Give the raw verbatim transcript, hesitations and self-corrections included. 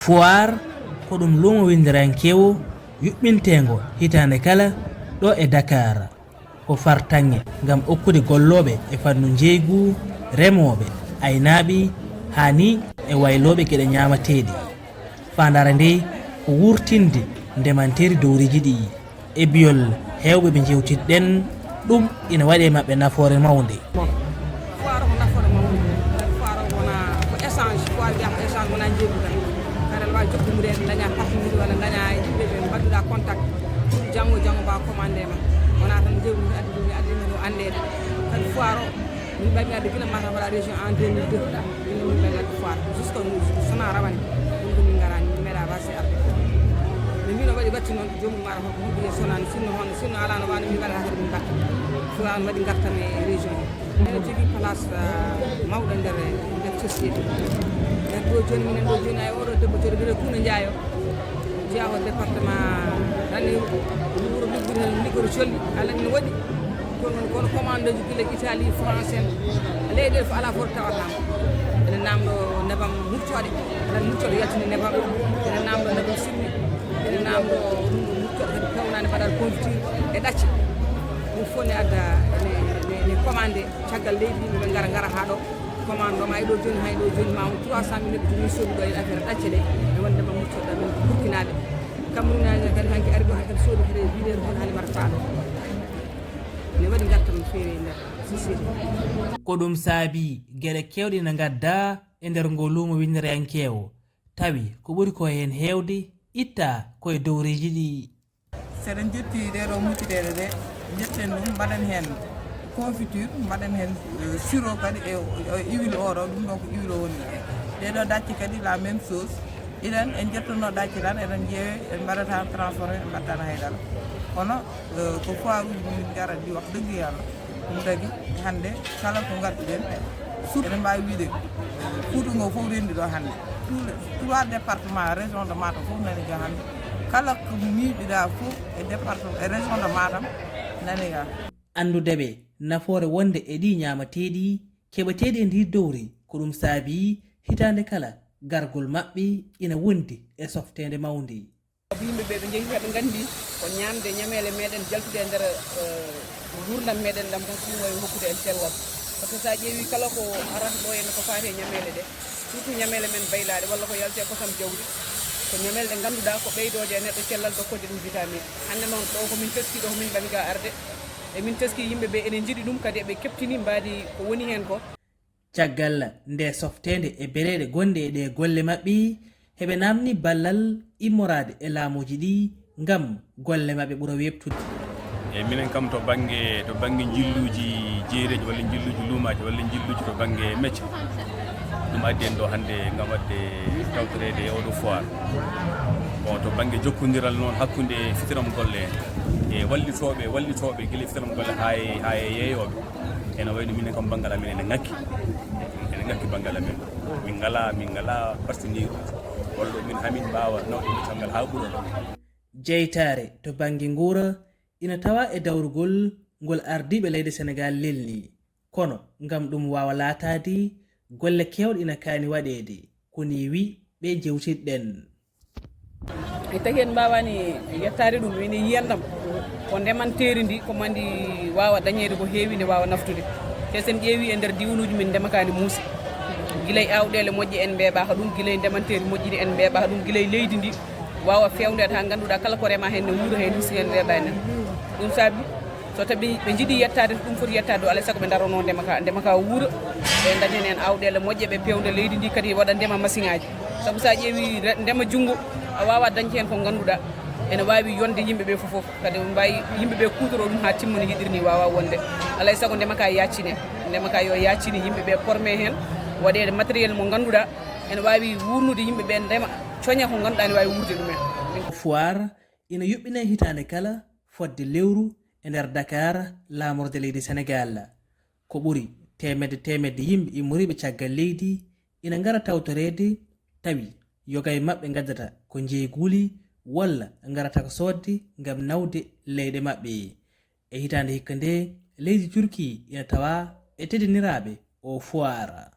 Foire ko ɗum luumo winnderankeewo yuɓɓinteengo hitaande kala ɗo e Dakar. Ko fartaŋŋe ngam okkude gollooɓe e fannu njeeygu, remooɓe, aynaaɓe, haa ni e waylooɓe geɗe ñaamateeɗe. Faandaare nde ko wuurtinde ndemanteeri dowriiji ɗi. E biyol heewɓe ɓe njewtidɗen, ɗum ina waɗi e maɓɓe nafoore mawnde. Foire ko nafoore mawnde. Foire o wona ko échange, foire wiyama ko échange, wona jeeɗu tan. Kadi aɗa wawi jokkude e daña partenaire walla daña e yimɓe ɓe mbaɗuɗa contact pour janngo janngo mbawa commandé ma. Wona tan jeeɗu mi addi ɗum, mi addi ɗum ɗo anndeede. Kadi foire o min mbaɗi mi adde gila mata wala région en deux mille deux. Min min ɓe ngaddi foire jusqu'à nous sona rawane. Ɗum ko min ngarani, min meeɗa wasi arde. Min mbino waɗi batti noon, joomum ara hokko huɗi e sonani, sinno hono, sinno alano wano min mbaɗata kadi min mbatta. Foire an waɗi gartam e région o. Ene jogii place, ah, mawɗo nder, nder société. Nden ɗo jooni minen ɗo jooni ay oɗo debbo jooɗo biyete Kuuno Njaay o. Jeyaa ko département Ranérou, wuro Luggudu heen, Luggudu Colli, Alla ne waɗi. Kono, kono commande uji gila Italie, France en, leyɗeele fof alaa fof tawata namɗo. Ene namɗo nebam muccooɗe, aɗa muccooɗe yaltini nebam, ene namɗo nebam sirmi, ene namɗo ɗum ɗo muccooɗe kadi pewnani mbaɗa confiture e ɗacce. Ɗum fof ne adda ene, ene, ene commandé caggal leydi yimɓe ɓe ngara, ngara haa ɗo. Commande ɗo ma e ɗo jooni, hay ɗo jooni ma on trois cent mille neɗɗo jooni soodi ɗo e affaire ɗacce ɗe, e wonde ma muccooɗe men burkinaaɓe. Camerounais kadi hanki ari ɗo hay kadi soodi kadi vidéo on Halimata Fall. Ne waɗi ngartam no feewi e nder société. Ko ɗum saabi geɗe keewɗe ina ngadda e nder ngoo luumo winnderayankeewo, tawi ko ɓuri ko heen heewde itta ko e dowriiji ɗi. So eɗen ƴetti ɗee ɗoo muccideeɗe ɗe, njetten ɗum, mbaɗen heen confiture, mbaɗen heen, eh, sirop kadi e, e huile oɗo, ɗum ɗo ko huile o woni. Ɗee ɗoo dacce kadi la même chose. Iɗen, en njettono dacce tan, eɗen ƴeewe, en mbaɗata transformé, en mbaɗtana haydara. Kono, eh, ko foire uji min ngarani ɗi, wax dëgg Yàlla. Ɗum tagi hannde kala ko ngadduɗen, surtout eɗen mbaawi wiyde Fuuta ngo fof renndi ɗo hannde. Tous les trois départements, région de Matam fof nani ga hannde. Kala ko miijiɗa fof e département, e région de Matam nani ga. Anndude ɓe nafoore wonde e ɗi ñaamateeɗi keɓeteeɗi e ndi dowri, ko ɗum saabi hitaande kala gargol maɓɓe ina wondi e softeende mawnde. Sabu yimɓe ɓe, ɓe njehi, ɓe nganndi ko ñaamde ñameele meɗen jaltude e nder, eh, nguurndam meɗen, ɗam tan ɗum wawi hokkude en cellal. Par ce que so a ƴeewi kala ko arata ɗo henna ko faati e ñameele ɗe, surtout ñameele men baylaaɗe walla ko yalte e kosam jawdi, ko ñameele ɗe ngannduɗaa ko ɓeydooje e neɗɗo cellal, dokkooje ɗum vitamine. Hannde noon ɗo ko min teski ɗo, ko min ɓami ga arde, e min teski yimɓe ɓe ene njiɗi ɗum, kadi eɓe keɓtini mbaadi ko woni heen ko. Caggal nde softeende e bereeɗe gonɗe e ɗee golle maɓɓe, heɓe naamni ballal immoraade e laamuuji ɗi ngam golle maɓɓe ɓura weeɓtude. E minen kam to bannge, to bannge njilluuji jeereeji walla njilluuji luumaaji walla njilluuji to bannge mecce, ɗum addi en ɗo hannde ngam waɗde tawtoreede e oɗo foire. Bon, to bannge jokkondiral noon hakkunde fitiram golle en e wallitooɓe, wallitooɓe gila fitiram golle haa e, haa e yeeyooɓe. Ene wayno minen kam banngal amen ene ŋakki. Ene ŋakki banngal amen. Min ngalaa, min ngalaa partenaire uji. Walla min hamin mbaawa nawde caggal haa ɓura ɗo. Jeytaare to bannge nguura ina tawa e dawrugol ngol ardiiɓe leydi Senegaal lelni. Kono ngam ɗum waawa laataade, golle keewɗe ina kaani waɗeede. Ko nii wi ɓe jewtidɗen. E tagi en mbaawani yettaade ɗum, ene yiyan ɗam. Ko ndemanteeri ndi, ko mandi waawa dañeede ko heewi, nde waawa naftude. Te sen ƴeewi e nder diiwanuuji min, ndema kaa ne muusi. Gila e aawɗeele moƴƴe en mbeeɓaaka ɗum, gila e ndemanteeri moƴƴiri en mbeeɓaaka ɗum, gila e leydi ndi waawa feewndeede haa ngannduɗaa kala ko remaa heen ne wuura heen, huusi heen, weeɓa heen. Ɗum saabi so tawi ɓe njiɗi yettaade to ɗum foti yettaade ɗo, alaa e sago ɓe ndarono ndema ka, ndema ka wuura, ɓe ndaña heen aawɗeele moƴƴe, ɓe peewnda leydi ndi, kadi waɗa ndema masiŋaaji. Sabu so a ƴeewi re-, ndema junngo, a waawaa dañde heen ko ngannduɗaa ene waawi yonde yimɓe ɓe fof fof. Kadi ɓe mbaawi yimɓe ɓe kuutoroo ɗum haa timma no yiɗiri ni, waawaa wonde. Alaa e sago ndema ka yaaccine, ndema ka yo yaaccine, yimɓe ɓe pormé heen, waɗeede matériel mo ngannduɗaa ene waawi wuurnude yimɓe ɓe, ndema coña ko ngannduɗaa ene waawi wuurde ɗumen. Foire ina yuɓɓinee hitaande kala fodde lewru e nder Dakar, laamorde leydi Senegaal. Ko ɓuri teemedde teemedde yimɓe immoriiɓe caggal leydi ina ngara tawtoreede, tawi yoga e maɓɓe ngaddata ko njeeyguuli walla ngarata ko soodde ngam nawde leyɗe maɓɓe. E hitaande hikka nde, leydi Turki ina tawa e teddiniraaɓe oo foire.